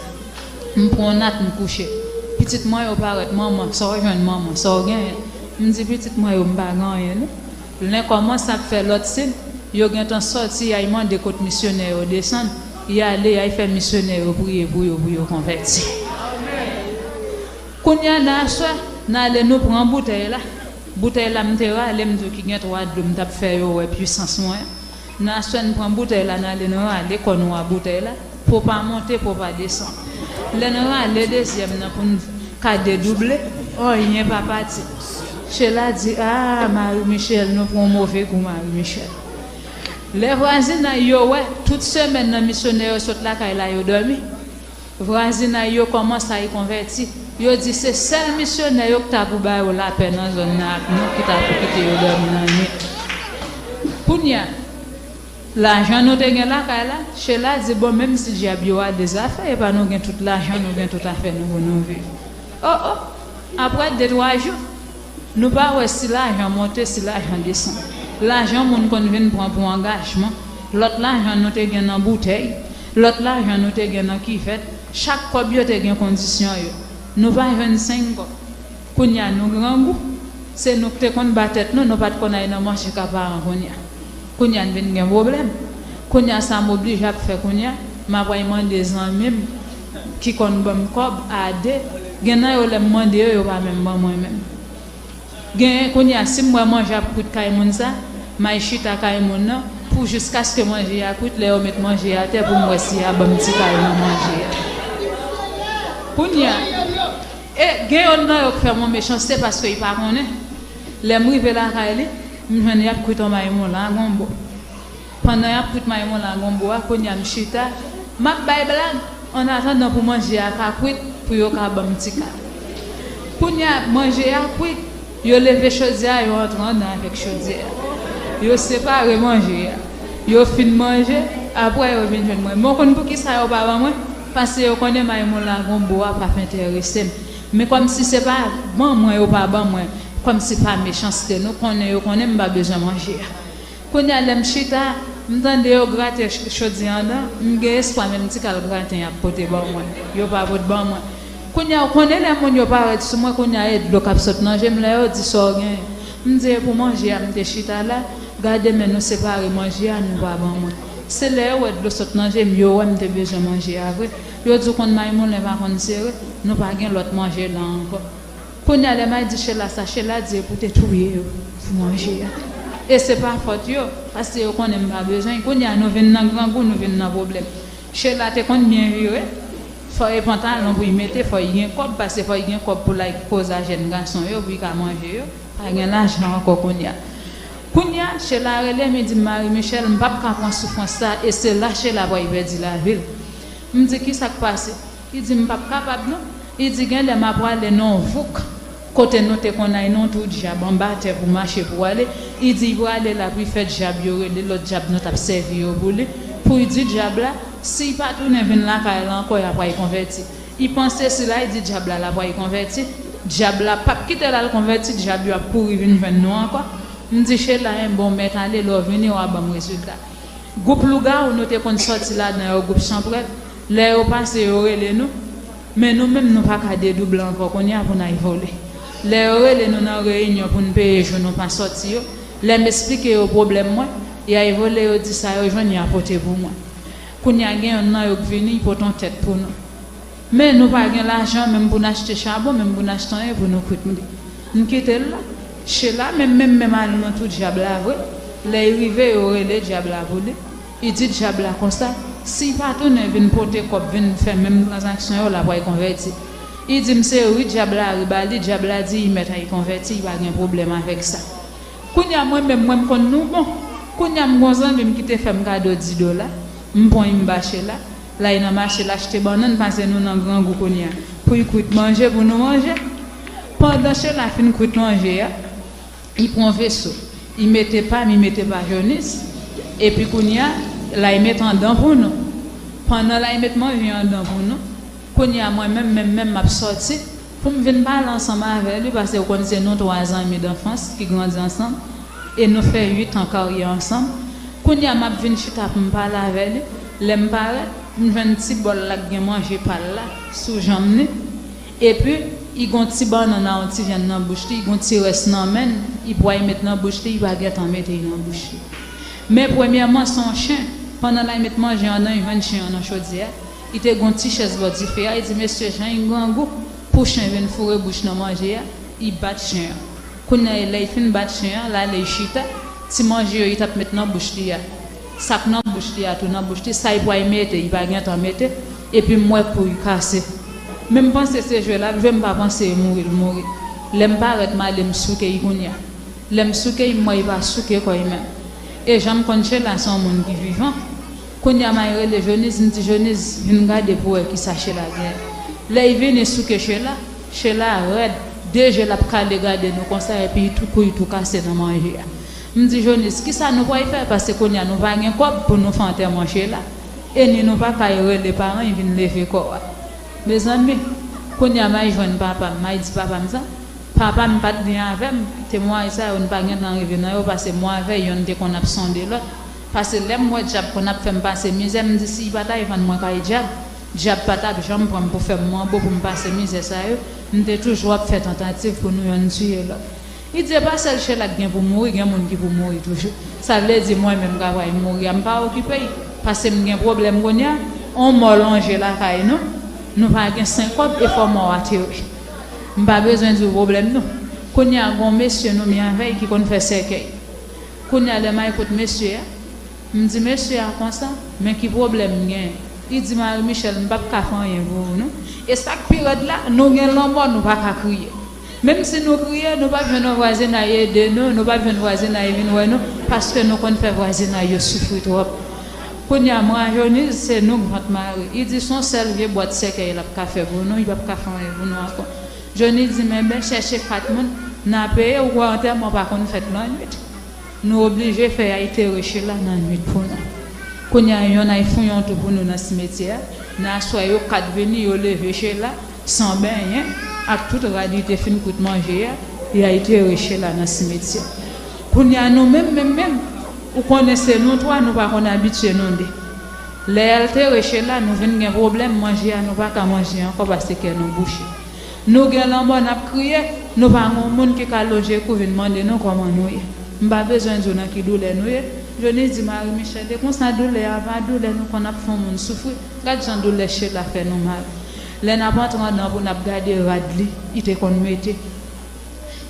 M pran yon nat, m kouche. Pitit mwen yo parèt, manman, sa w jwenn manman, sa w genyen? M di pitit mwen yo, m pa gen anyen non. Lè kòmanse ap fè lòt siy, yo gentan sòti, y al mande kot misyonè yo desann, y ale, y al fè misyonè yo priye pou yo, pou yo konvèti. Kounye a, nan aswè, n ale nou pran boutèy la. Boutèy la, m te rale, m di w ki gen twa dlo, m t ap fè yo wè pwisans mwen. Nan aswè, n pran boutèy la, n ale, n rale kò nou a boutèy la. Po pa monte, po pa desann. Lè n rale dezyèm nan pou n ka dedouble, anyen pa pati. Chela di, a, Marie Michèle, nou pran yon move kou, Marie Michèle. Lè vwazinay yo wè, tout semèn nan misyonè yo sot lakay la, yo dòmi. Vwazinay yo kòmanse al konvèti. Yo di se sèl misyonè yo ki ta pou ba yo lapè nan zòn nan ak nou ki ta pou kite yo dòmi nan nwit. Kounye a, Lajan nou te gen lakay la, Chela di, bon, menm si dyab yo ale zafè, epa nou gen tout lajan, nou gen tout afè nou pou nou viv. O, o, apre de twa jou, nou pa wè si lajan monte, si lajan desann. Lajan moun konn vin pran pou angajman, lòt lajan nou te gen nan boutèy, lòt lajan nou te gen nan kivèt, chak kòb yo te gen kondisyon yo. Nou pa jwenn senk kòb. Kounye a nou grangou, se nou k te konn ba tèt nou, nou pa t konn al nan mache ka paran kounye a. Kounye a n vin gen pwoblèm. Kounye a sa m oblije ap fè kounye a, m ap al mande zanmi m ki konn ban m kòb a de. Gen nan yo lè m mande yo, yo pa menm ban mwen menm. Gen kounye a si m wè manje ap kwit kay moun sa, m al chita kay moun nan pou jiskaske manje a kwit, lè yo met manje a atè pou m wè si y a ban m ti kal nan manje a. Kounye a, e gen yonn nan yo k fè m yon mechanste paske li pa konnen. Lè m rive lakay li, m jwenn y ap kwit yon mayi moun la gonbo. Pandan y ap kwit mayi moun la gonbo a, kounye a m chita, m ap bay blag, annatandan pou manje a ka kwit, pou yo ka ban m ti kal. Kounye a manje a kwit, yo leve chodyè a, yo antre anndan avèk chodyè a. Yo separe manje a. Yo fin manje, apre yo vin jwenn mwen. Men w konn poukisa yo pa ban mwen? Paske yo konnen mayi moun la gonbo a p ap enterese m. Men kòmsi se pa ban mwen yo pa ban mwen, kòmsi pa mechanste, nou konnen yo konnen m pa bezwen manje a. Kounye a lè m chita, m tande yo grate ch- chodyè anndan, m gen espwa menm ti kal graten y ap pote ban mwen, yo pa pot ban mwen. Kounye a ou konnen lè moun yo parèt sou mwen, kounye a e dlo k ap sot nan je m lè yo di sa w genyen. M di e pou manje a m te chita la, gade men nou separe manje a nou pa ban mwen. Se lè yo wè dlo sot nan je m, yo wè m te bezwen manje a vre. Yo di w konn mayi moulen pa konn sere, nou pa gen lòt manje la ankò. Kounye a lè m al di Chela sa, Chela di e pou te touye yo pou manje a. E se pa fòt yo, paske yo konnen m pa bezwen. Kounye a nou vin nan grangou, nou vin nan pwoblèm. Chela te konn byen vire, fò e pantalon pou y mete, fò y gen kòb, paske fò y gen kòb pou l al koze a jèn gason yo, pou y ka manje yo. Pa gen lajan ankò kounye a. Kounye a, Chela rele m, li di m, Marie Michelle, m p ap ka pran soufrans sa, e se la Chela pral pèdi lavi l. M di, kisa k pase? Li di, m p ap kapab non. Li di, gen lè m ap prale nan yon vouk, kote nou te konn al nan yon twou dyab anba tè pou mache pou ale. Li di, li prale la pou l fè dyab yo rele, lòt dyab nou t ap sèvi yo pou li, pou l di dyab la, si l pa tounen vin lakay la ankò, l ap pral konvèti. Li panse si l al di dyab la, l ap pral konvèti, dyab la p ap kite l al konvèti, dyab yo ap kouri vin jwenn nou ankò. M di Chela, enben w mèt ale, lè w vini, w a ban m rezilta. Gwoup lougawou nou te konn sòti ladan yo, gwoup chanpwèl, lè yo pase, yo rele nou, men nou menm, nou pa ka dedouble ankò kounye a pou n al vole. Lè yo rele nou nan reyinyon pou n peye jou nou pa sòti yo, lè m esplike yo pwoblèm mwen, y al vole, yo di sa yo jwenn, y a pote pou mwen. Kounye a gen yonn nan yo k vini, l pote yon tèt pou nou. Men nou pa gen lajan menm pou n achte chabon, menm pou n achte anyen pou nou kwit li. M kite l la. Chela menm, menm, menm al nan twou dyab la vre. Lè l rive, yo rele dyab la pou li. Li di dyab la konsa, si l pa tounen vin pote kòb, vin fè menm tranzaksyon yo, l ap pral konvèti. Li di m se ri dyab la ri ba li, dyab la di li mèt al konvèti, li pa gen pwoblèm avèk sa. Kounye a mwen menm, mwen m konn nou bon. Kounye a m gon zanmi m ki te fè m kado di dola. M pran li m ba Chela. L al nan mache l achte bannann, paske nou nan grangou kounye a. Pou l kwit manje pou nou manje. Pandan Chela fin kwit manje a, li pran veso. Li mete pa m, li mete pa Jonis. Epi kounye a, l al mete anndan pou nou. Pandan l al mete manje anndan pou nou, kounye a mwen menm, menm, menm m ap sòti pou m vin pale ansanm avè li, paske ou konn se nou twa zanmi danfans ki grandi ansanm, e nou fè uit an karyè ansanm. Kounye a m ap vin chita pou m pale avè li, lè m parèt, m jwenn ti bòl la k gen manje pa l la sou janm li, epi li gon ti bannann a yon ti jèn nan bouch li, li gon ti rès nan men l, li pral met nan bouch li, li pa gentan mete l nan bouch li. Men premyèman, se yon chen, pandan l al met manje anndan, li jwenn chen an nan chodyè a. Li te gon ti chèz bò dife a, li di, mesye, jan li grangou, pou chen vin foure bouch nan manje a, li bat chen an. Kounye a, lè li fin bat chen an, l ale l chita, ti manje yo li t ap met nan bouch li a, sa k nan bouch li a tou nan bouch li, sa li pral mete, li pa gentan mete, epi m wè kou li kase. Men m panse se jwe l ap jwe, m pa panse e mouri l mouri. Lè m parèt, m ale m souke l kounye a. Lè m souke l, m wè li pa souke kò l menm. E jan m konn Chela se yon moun ki vivan. Kounye a m al rele Jonis, m di, Jonis, vin gade pou w wè kisa Chela genyen. Lè l vini souke Chela, Chela rèd, de je l ap kale gade nou konsa, epi tou kou l tou kase nan manje a. M di Jonis, kisa nou pral fè? Paske kounye a nou pa gen kòb pou nou fè antèman Sheila. E ni nou pa kay rele paran y vin leve kò a. Mezanmi, kounye a m al jwenn papa m, m al di papa m sa. Papa m pa t byen avè m. Temwayaj sa yo, n pa gen tan rive nan yo, paske mwen avè yonn te konn ap sonde lòt. Paske lè m wè dyab konn ap fè m pase mizè, m di si y pa t al vann mwen kay dyab, dyab pa t ap janm pran m pou fè m manbo pou m pase mizè sa yo. M te toujou ap fè tantativ pou nou yonn tiye lòt. Li di, e pa sèl Sheila k gen pou mouri, gen moun ki pou mouri toujou. Sa vle di mwen menm k ap pral mouri a, m pa okipe l, paske m gen pwoblèm kounye a. On mò lonje lakay nou, nou pa gen senkòb, e fò mò a tere. M pa bezwen di w pwoblèm nou. Kounye a, gon mesye nou mi avè l ki konn fè sèkèy. Kounye a, lè m al kot mesye a, m di mesye a konsa, men ki pwoblèm m gen? Li di, Marie Michèle, m p ap ka fè anyen pou ou non. E sa k pi rèd la, nou gen lanmò, nou pa ka kriye. Menm si nou kriye, nou p ap jwenn yon vwazinay ede nou, nou p ap jwenn vwazinay vin wè nou, paske nou konn fè vwazinay yo soufri twòp. Kounye a, m rajeuni, se nou k vant mare. Li di, se yon sèl vye bwat sèkèy l ap ka fè pou nou, li p ap ka fè anyen pou nou ankò. Jonis di, men ben, chèche kat moun, n a peye, ou wè antèman pa konn fèt lannwit. Nou oblije fè y al tere Sheila nan nwit pou nou. Kounye a, yonn al fouye yon twou pou nou nan simetyè a. Nan aswè, yo kat vini, yo leve Sheila, san benyen, ak tout rad li te fin kout manje a, y al tere Sheila nan simetyè. Kounye a, nou menm, menm, menm, ou konnen se nou twa, nou pa konn abitye nou de. Lè y al tere Sheila, nou vin gen pwoblèm, manje a, nou pa ka manje ankò paske kè nou bouche. Nou gen lanmò, n ap kriye, nou pa gen yon moun ki ka lonje kou vin mande nou kòman nou ye. M pa bezwen di w nan ki doulè nou ye. Jonis di, Marie Michèle, e konsa doulè a pa doulè nou konn ap fè yon moun soufri. Gad jan doulè Sheila fè nou mal. Lè n ap antre anndan pou n ap gade rad li, li te konn mete.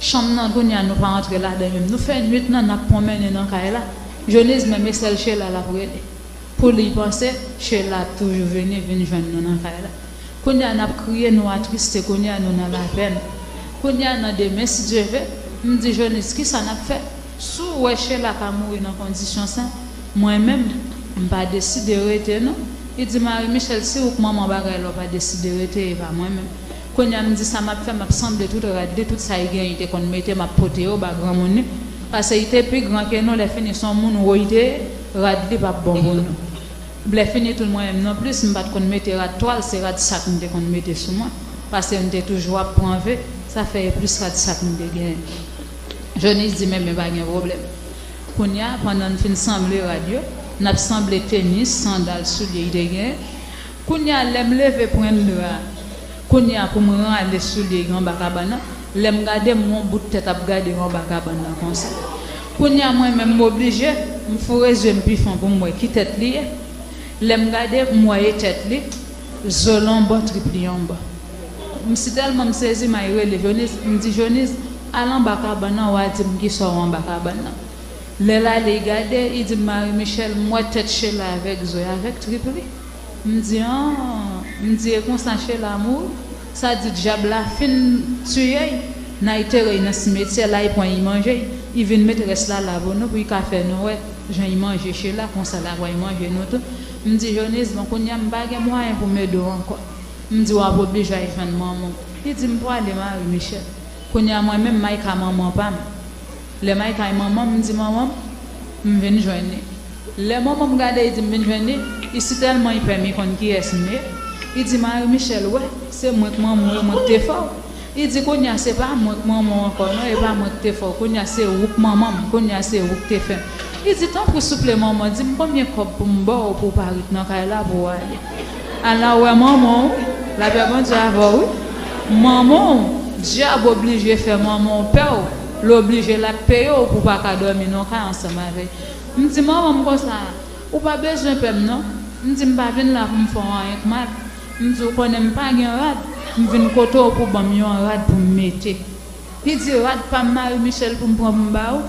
Chanm nan kounye a nou pa antre ladan l menm. Nou fè nwit nan, n ap pwonmennen nan kay la. Jonis menm e sèl Sheila l ap rele. Pou li panse, Sheila ap toujou vini, vin jwenn nou nan kay la. Kounye a n ap kriye, nou atriste, kounye a nou nan lapèn. Kounye a nan demen, si Dye ve, m di Jonis, kisa n ap fè? Si w wè Sheila ka mouri nan kondisyon sa, mwen menm, m pa deside rete non. Li di, Marie Michèle, si ou k manman bagay la, w pa deside rete, e pa mwen menm. Kounye a m di sa m ap fè, m ap sanble tout rad li, tout sa li genyen, li te konn mete, m ap pote yo ba granmoun li. Paske li te pi gran ke nou, lè fini se yon moun wo li te ye, rad li p ap bon pou nou. Lè fini tou mwen menm non plis, m pa t konn mete rad twal, se rad sak m te konn mete sou mwen. Paske m te toujou ap pran ve, sa fè e plis rad sak m te genyen. Jonis di, men, men pa gen pwoblèm. Kounye a, pandan n fin sanble rad yo, n ap sanble tenis, sandal, soulye li te genyen. Kounye a, lè m leve pran dra, kounye a, pou m rale soulye anba kabann nan, lè m gade, m wè yon bout tèt ap gade anba kabann nan konsa. Kounye a, mwen menm, m oblije, m foure zye m pi fon pou m wè ki tèt li ye. Lè m gade, m wè e tèt li, zo l yon bò, trip li yon bò. M si tèlman m sezi, m al rele Jonis, m di, Jonis, al anba kabann nan, w a di m kisa w wè anba kabann nan. Lè l ale, l gade, li di m, Marie Michèle, m wè tèt Sheila avèk zo y avèk trip li. M di, an, m di, e konsa Sheila mouri? Sa di dyab la fin tiye l, n al tere l nan simetyè, l al pran l manje l, li vin met rès la la pou nou, pou l ka fè nou wè jan l manje Sheila, konsa l ap pral manje nou tou. M di, Jonis, bon, kounye a m pa gen mwayen pou m ede w ankò. M di, w ap oblije al jwenn manman w. Li di m, prale, Marie Michèle. Kounye a mwen menm, m al ka manman pa m. Lè m al kay manman m, m di, manman m, m vin jwenn li. Lè manman m gade, li di m vin jwenn li, li si tèlman li pè m, li konn kiyès m ye. Li di, Marie Michèle, wè, se mwen k manman w, e mwen k te fè w. Li di, kounye a se pa mwen k manman w ankò non, e pa mwen k te fè w. Kounye a se ou k manman m, kounye a se ou k te fè m. Li di, tanpri souple manman, di m konbyen kòb pou m ba w pou w pa ret nan kay la pou w ale. Ala w wè manman w wi, lapè Bondye avè w wi. Manman w, dyab oblije fè manman w pè w, l oblije l ap peye w pou w pa ka dòmi nan kay ansanm avè l. M di manman m konsa, ou pa bezwen pè m non. M di m pa vin la pou m fè w anyen k mal. M di w konnen m pa gen rad, m vin kote w pou w ban m yon rad pou m mete. Li di, rad pa m, Marie Michèle, pou m pran pou m ba ou?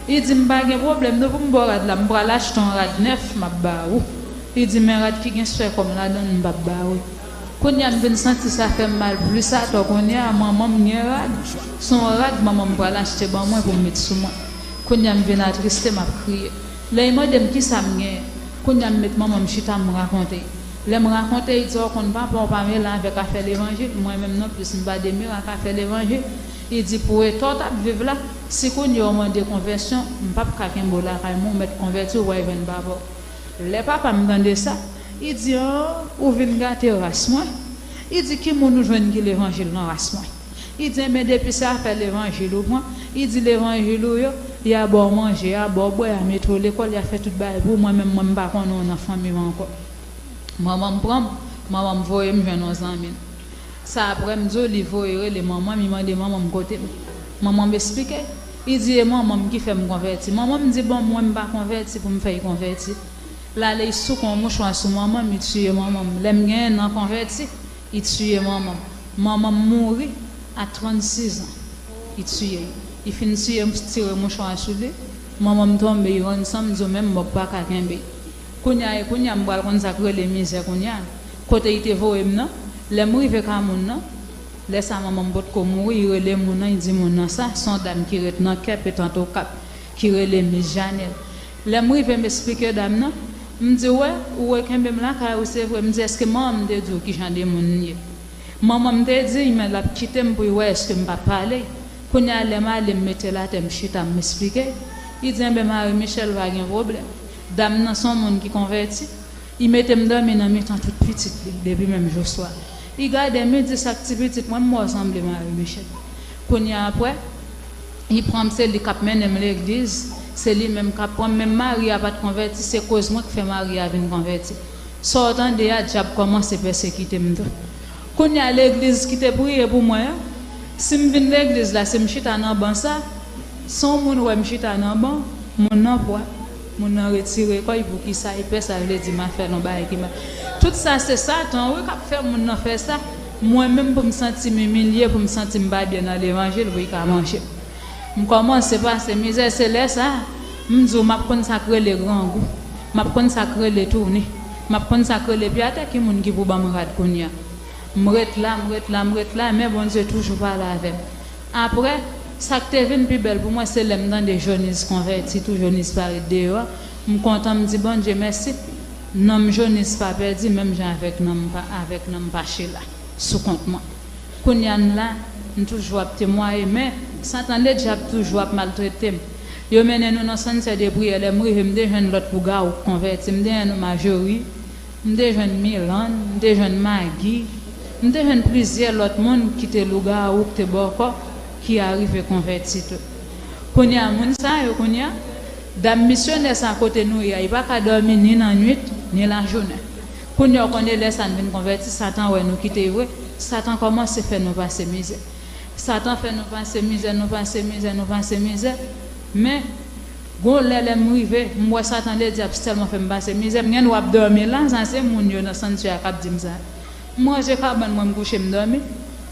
Li di, m pa gen pwoblèm non, pou m ba w rad la, m pral achte yon rad nèf, m ap ba ou. Li di, men rad ki gen swè kò m ladan l, m p ap ba ou. Kounye a, m vin santi sa fè m mal plis atò. Kounye a, manman m gen rad. Se yon rad manman m pral achte ban mwen pou m met sou mwen. Kounye a, m vin atriste, m ap kriye. Lè l mande m kisa m genyen, kounye a, m met manman m chita, m rakonte l. Lè m rakonte l, li di, w konn papa w pa mele avèk afè levanjil. Mwen menm non plis, m pa demere ak afè levanjil. Li di, pou eta w t ap viv la, si kounye a w mande konvèsyon, m p ap ka kenbe w lakay mwen, ou mèt konvèti, ou pral jwenn papa w. Lè papa m tande sa, li di, an, ou vin gate ras mwen. Li di, ki moun ou jwenn ki levanjil nan ras mwen? Li di, enben, depi se afè levanjil ou pran, li di, levanjil ou yo, y a ba w manje, y a ba w bwè, y a mete w lekòl, y a fè tout bagay pou ou, mwen menm, mwen, m pa konnen w nan fanmi m ankò. Manman m pran m, manman m voye m jwenn yon zanmi l. Sa apre m di w li voye rele manman m, li mande manman m kote m. Manman m esplike, li di e manman m ki fè m konvèti. Manman m di bon mwen m pa konvèti pou m fè l konvèti. L ale l souke yon mouchwa sou manman m, li tiye manman m. Lè m genyen nan konvèti, li tiye manman m. Manman m mouri a trannsis an. Li tiye l. Li fin tiye m, tire mouchwa a sou li. Manman m tonbe, li rann san m, m di w menm mò pa ka kenbe. Kounye a, e kounye a m pral konn sa k rele mizè kounye a. Kote li te voye m nan, lè m rive ka moun nan, lè sa manman m potko mouri, li rele moun nan, li di moun nan sa, se yon dam ki ret nan Kèp e Tantokap, ki rele Mis Janèl. Lè m rive m esplike dam nan, m di w wè, ou rekenbe m lakay ou se vre, m di èske manman m te di w ki jan de moun m ye? Manman m te di l men l ap kite m pou l wè èske m p ap pale. Kounye a lè m ale m mete l atè m chita m esplike l. Li di enben Marie Michelle pa gen pwoblèm. Dam nan se yon moun ki konvèti. Li mete m dòmi nan mitan tout pitit li depi menm jou swa. Li gade m li di sa k ti pitit mwen m wè w sanble Marie Michelle. Kounye a apre li pran m se li k ap mennen m legliz. Se li menm k ap pran m. Menm mari a pa t konvèti, se koz mwen k fè mari a vin konvèti. Sa w tande a dyab kòmanse pèsekite m tou. Kounye a legliz ki te priye pou mwen an, si m vin legliz la, si m chita nan ban sa, si yon moun wè m chita nan ban, moun nan pwa, moun nan retire kò l, poukisa li pè sa, vle di m ap fè l yon bagay ki mal. Tout sa se Satan wi k ap fè moun nan fè sa. Mwen menm pou m santi m imilye, pou m santi m pa byen nan levanjil, pou li ka manje m. M kòmanse pase mizè, se lè sa a, m di w m ap konn sa k rele grangou, m ap konn sa k rele touni, m ap konn sa k rele pye atè, ki moun ki pou ban m rad kounye a. M ret la, m ret la, m ret la, men Bondye toujou pale avè m. Apre, sa k te vin pi bèl pou mwen, se lè m tande Joniz konvèti tou, Joniz parèt deyò a. M kontan, m di Bondye mèsi. Nanm Joniz pa pèdi, menm jan avèk nanm pa, avèk nanm Pachela, sou kont mwen. Kounye a m la, m toujou ap temwaye, men Satan ledyab toujou ap maltrete m. Yo mennen nou nan sant de priyè, lè m rive, m te jwenn lòt lougawou k konvèti, m te jwenn Majori, m te jwenn Milann, m te jwenn Magi, m te jwenn plizyè lòt moun ki te lougawou, ki te bòkò, ki arive konvèti tou. Kounye a, moun sa yo, kounye a, dam misyonè sa kote nou ye a, li pa ka dòmi ni nan nwit, ni lajounen. Kounye a, w konnen lè sa n vin konvèti, Satan wè nou kite vre, Satan kòmanse fè nou pase mizè. Satan fè nou pase mizè, nou pase mizè, nou pase mizè. Men, gon lè, lè m rive, m wè Satan ledyab sèlman fè m pase mizè. M gen dwa ap dòmi la, sa se moun yo nan santyè a k ap di m sa. M ranje kabann mwen, m kouche, m dòmi.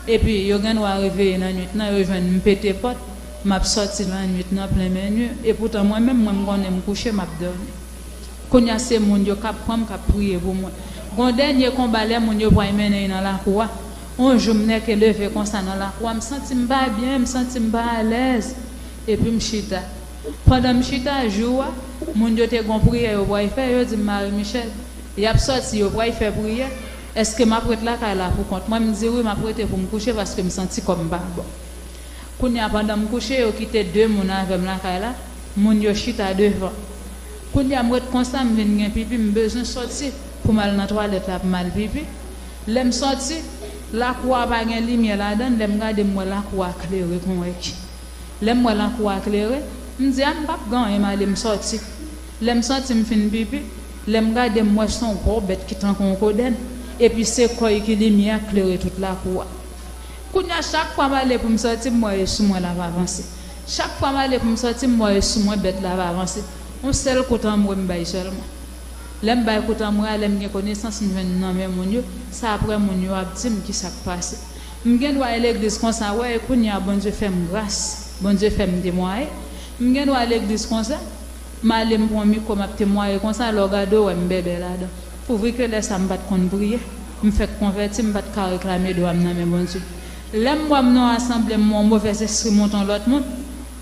Epi, yo gen dwa reveye nan nwit lan, yo jwenn m pete pòt, m ap sòti nan nwit lan plen men nwi. Epoutan, mwen menm, mwen, m konnen m kouche, m ap dòmi. Kounye a se moun yo k ap pran m, k ap priye pou mwen. Gon dènye konba lè moun yo pral mennen l nan lakou a. On jou m nèke leve konsa nan lakou a, m santi m pa byen, m santi m pa alèz. Epi m chita. Pandan m chita jou a, moun yo te gon priyè yo pral fè, yo di m Marie Michelle, y ap sòti, yo pral fè priyè. Èske m ap ret lakay la pou kont mwen? M di wi, m ap rete pou m kouche paske m santi kò m pa bon. Kounye a pandan m kouche, yo kite de moun avè m lakay la, moun yo chita devan. Kounye a m ret konsa, m vin gen pipi, m bezwen sòti pou m al nan twalèt la pou m al pipi. Lè m sòti, lakou a pa gen limyè ladan l, lè m gade m wè lakou a klere kon wè ki. Lè m wè lakou a klere, m di a m p ap gen anyen, m ale m sòti. Lè m sòti m fin pipi, lè m gade m wè se yon gwo bèt ki tankou yon kodèn, epi se kò l ki limyè a k klere tout lakou a. Kounye a chak fwa m ale pou m sòti, m wè e sou mwen l ap avanse. Chak fwa m ale pou m sòti, m wè e sou mwen bèt la ap avanse. Yon sèl kout anmwe m bay sèlman. Lè m bay kout anmwe a, lè m gen konesans m jwenn nan men moun yo, se apre moun yo ap di m kisa k pase. M gen dwa al legliz konsa, wè, e kounye a Bondye fè m gras, Bondye fè m temwaye. M gen dwa al legliz konsa, m ale m pran mikwo m ap temwaye konsa, lè w gade w wè m bèbè ladan. Pouvri ke lè sa m pa t konn priye, m fèk konvèti, m pa t ka reklame dwa m nan men Bondye. Lè m wè m nan yon asanble, m wè yon movèzespri monte yon lòt moun,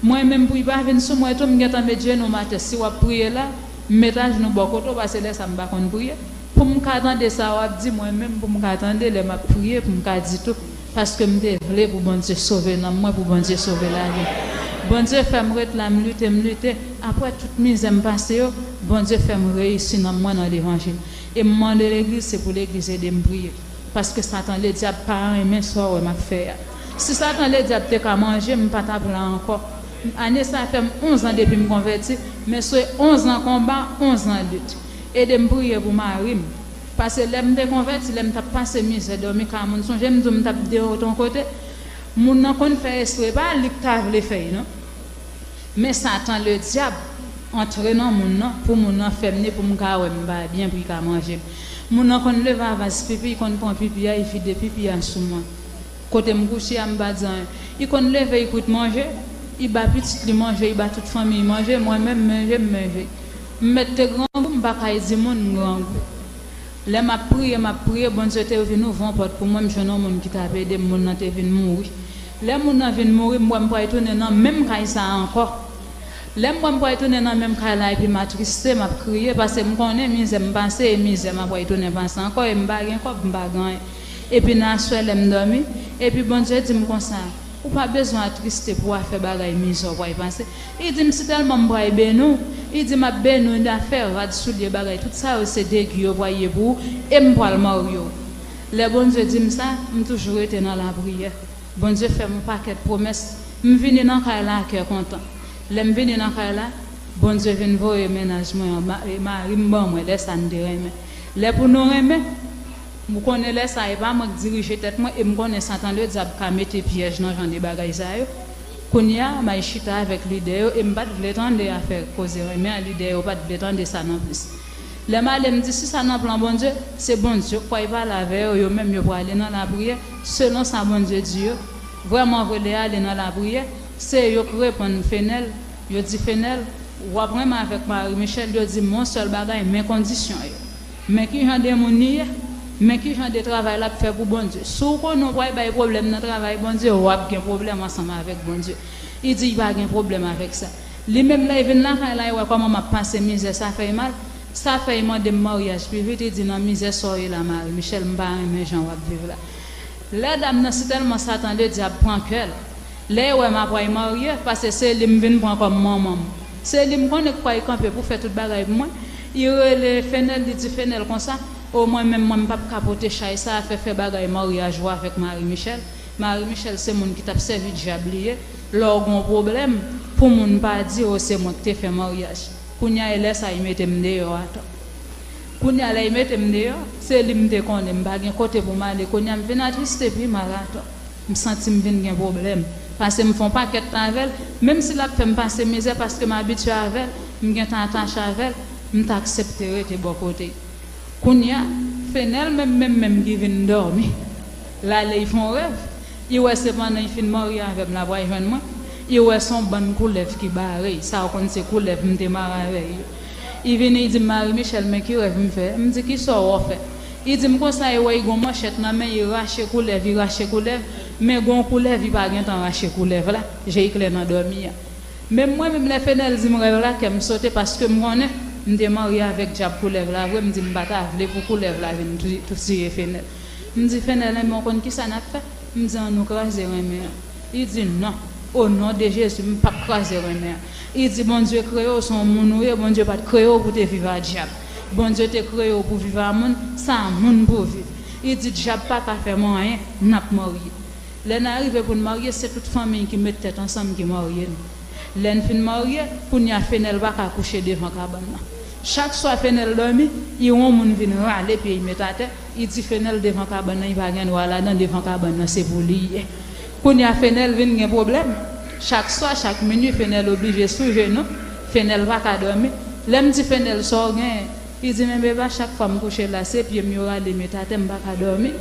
mwen menm pou l pa vin sou mwen tou, m gentan met jenou m atè. Si w ap priye la, m met ajnou bò kote w, paske lè sa m pa konn priye. Pou m ka tande sa w ap di, mwen menm pou m ka tande lè m ap priye, pou m ka di tou, Paske m te vle pou Bondye sove nanm mwen, pou Bondye sove lavi m. Bondye fè m ret la, m lite, m lite. Apre tout mizè m pase yo, Bondye fè m reyisi nanm mwen nan levanjil. E m mande legliz, se pou legliz ede m priye. Paske Satan Ledyab pa renmen sa w wè m ap fè a. Si Satan Ledyab te ka manje m, m pa t ap la ankò. Ane sa fè m onz an depi m konvèti, men se onz an konba, onz an lit. Ede m priye pou mari m. Paske lè m te konvèti, lè m t ap pase mizè, dòmi kay moun, sonje m di w m t ap de yon kote. Moun nan konn fè espre, pa li k ta vle fè l non. Men Satan Ledyab antre nan moun nan pou moun nan fè m ni pou m ka wè m pa byen pou li ka manje m. Moun nan konn leve avans pipi, li konn pran pipi a, li vide pipi a sou mwen. Kote m kouche a, m pa di anyen. Li konn leve, li kwit manje, li ba pitit li manje, li ba tout fanmi li manje, mwen menm manje m manje. M mèt te grangou, m pa kay di moun m grangou. Lè m ap priye, m ap priye, Bondye te vin ouvri yon pòt pou mwen, m jwenn yon moun ki t ap ede m, moun nan te vin mouri. Lè moun nan vin mouri, m wè m pral tounen nan menm kay sa a ankò. Lè m wè m pral tounen nan menm kay la epi m atriste, m ap kriye, paske m konnen mizè m pase e mizè m ap pral tounen pase ankò e m pa gen kòb, m pa gen anyen. Epi nan aswè lè m dòmi, epi Bondye di m konsa, ou pa bezwen atriste pou afè bagay mizè w pral pase. Li di m si tèlman m pral beni w, li di m ap beni w, afè rad, soulye, bagay, tout sa yo se degi yo pral ye pou ou, e m pral marye w. Lè Bondye di m sa, m toujou rete nan lapriyè. Bondye fè m yon pakèt pwomès. M vini nan kay la a kè kontan. Lè m vini nan kay la, Bondye vin voye mennaj mwen an, ma- e mari m ban mwen, lè sa n te renmen. Lè pou nou renmen, ou konnen lè sa a, e pa mwen k dirije tèt mwen, e m konnen Satan Ledyab ka mete pyèj nan jan de bagay sa yo. Kounye a, m al chita avèk lidè yo, e m pa t vle tande afè koze renmen an, lidè yo pa t vle tande sa non plis. Lè m ale, m di, si sa nan plan Bondye, se Bondye k pral pale avè yo, yo menm yo prale nan lapriyè, selon sa Bondye di yo. Vrèman vre, lè y ale nan lapriyè, se yo k reponn Fenèl, yo di Fenèl, w ap renmen avèk Marie Michelle, yo di m yon sèl bagay, men kondisyon yo. Men ki jan de moun li ye, men ki jan de travay l ap fè pou Bondye. Si w konnen w pral bay pwoblèm nan travay Bondye, w ap gen pwoblèm ansanm avèk Bondye. Li di l pa gen pwoblèm avèk sa. Li menm lè l vin lakay la, l wè kòman m ap pase mizè, sa fè l mal. Sa fè l mande m maryaj pi vit, li di nan mizè sa w ye la, Marie Michelle, m pa renmen jan w ap viv la. Lè dam nan si tèlman Satan Ledyab pran kè l, lè l wè m ap pral marye, paske se li m vin pran kòm manman m. Se li m konnen k pral kanpe pou fè tout bagay pou mwen. Li rele Fenèl, li di Fenèl konsa, o mwen menm, mwen m p ap ka pote chay sa a, fè fè bagay maryaj ou avèk Marie Michelle. Marie Michelle se moun ki t ap sèvi dyab li ye. Lè w gen yon pwoblèm, pou moun pa di w se mwen k te fè maryaj. Kounye a, e lè sa a, li mete m deyò atò. Kounye a, lè li mete m deyò, se li m te konnen, m pa gen kote pou m ale. Kounye a, m vin atriste pi mal atò. M santi m vin gen pwoblèm. Paske m fè yon pakèt tan avè l, menm si l ap fè m pase mizè, paske m abitye avè l, m gentan atache avè l, m t aksepte rete bò kote l. Kounye a, Fenèl menm, menm, menm ki vin dòmi, l ale, li fè yon rèv. Li wè se pandan li fin marye avè m, l ap al jwenn mwen. Li wè se yon bann koulèv ki bare l. Sa w konn se koulèv m te mare avè l yo. Li vini, li di m, Marie Michelle, men ki rèv m fè. M di, kisa w fè? Li di m konsa, li wè li gen yon manchèt nan men l, li rache koulèv, li rache koulèv, men gen yon koulèv, li pa gentan rache koulèv la. Je l klè nan dòmi a. Menm mwen menm, lè Fenèl di m rèv la, kè m sote, paske m konnen m te marye avèk dyab koulèv la vre, m di m pa ta vle pou koulèv la vin tou- tou tiye Fenèl. M di Fenèl, enben, w konn kisa n ap fè? M di, ann nou kraze renmen an. Li di, non, o non de Jezi, m p ap kraze renmen an. Li di, Bondye kreye w, se yon moun ou ye, Bondye pa t kreye w pou te viv a dyab. Bondye te kreye w pou viv a moun, se a moun pou w viv. Li di, dyab pa ka fè m anyen, n ap marye. Lè n arive pou n marye, se tout fanmi n ki met tèt ansanm ki marye n. Lè n fin marye, kounye a Fenèl pa ka kouche devan kabann nan. Chak swa Fenèl dòmi, li wè yon moun vin rale pye l met atè, li di Fenèl devan kabann nan, li pa gen dwa ladan, devan kabann nan se pou li ye. Kounye a Fenèl vin gen pwoblèm. Chak swa, chak minui, Fenèl oblije sou jenou. Fenèl pa ka dòmi. Lè m di Fenèl, sa w genyen? Li di, men beba, chak fwa m kouche la, se pye m yo rale met atè, m pa ka dòmi.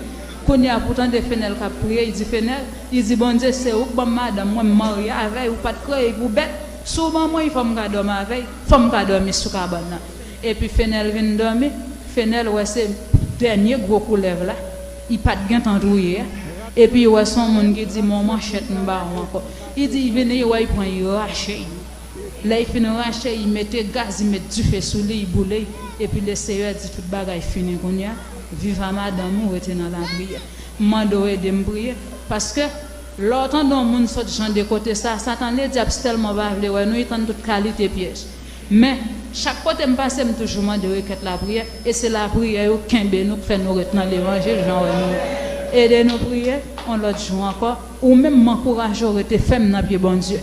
Kounye a, pou tande Fenèl k ap priye, li di, Fenèl, li di, Bondye, se ou k ban m madanm mwen, m marye avè l, ou pa t kreye l pou bèt. Si w ban mwen l, fò m ka dòmi avè l, fò m ka dòmi sou kabann nan. Epi Fenèl vin dòmi, Fenèl wè se dènye gwo koulèv la, li pa t gentan touye a. Epi li wè se yon moun ki di, men yon manchèt m ba w ankò. Li di, li vini, li wè, li pran, li rache l. Lè l fin rache, li mete gaz, li met dife sou li, li boule l. Epi Leseyè di tout bagay fini kounye a. Viv a madanm ou, rete nan lapriyè. M mande w ede m priye. Paske lè w tande yon moun sot jan de kote sa, Satan, Ledyab, tèlman pa vle wè nou, li tann tout kalite pyèj. Men, chak kote m pase, m toujou mande rekèt lapriyè, e se lapriyè yo kenbe nou, k fè nou ret nan levanjil, jan w wè nou. Ede nou priye, yon lòt jou ankò, ou menm m ankouraje w rete fèm nan pye Bondye.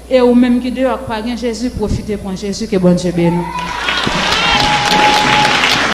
E ou menm ki deyò k pa gen Jezi, pwofite pran Jezi, ke Bondye beni w.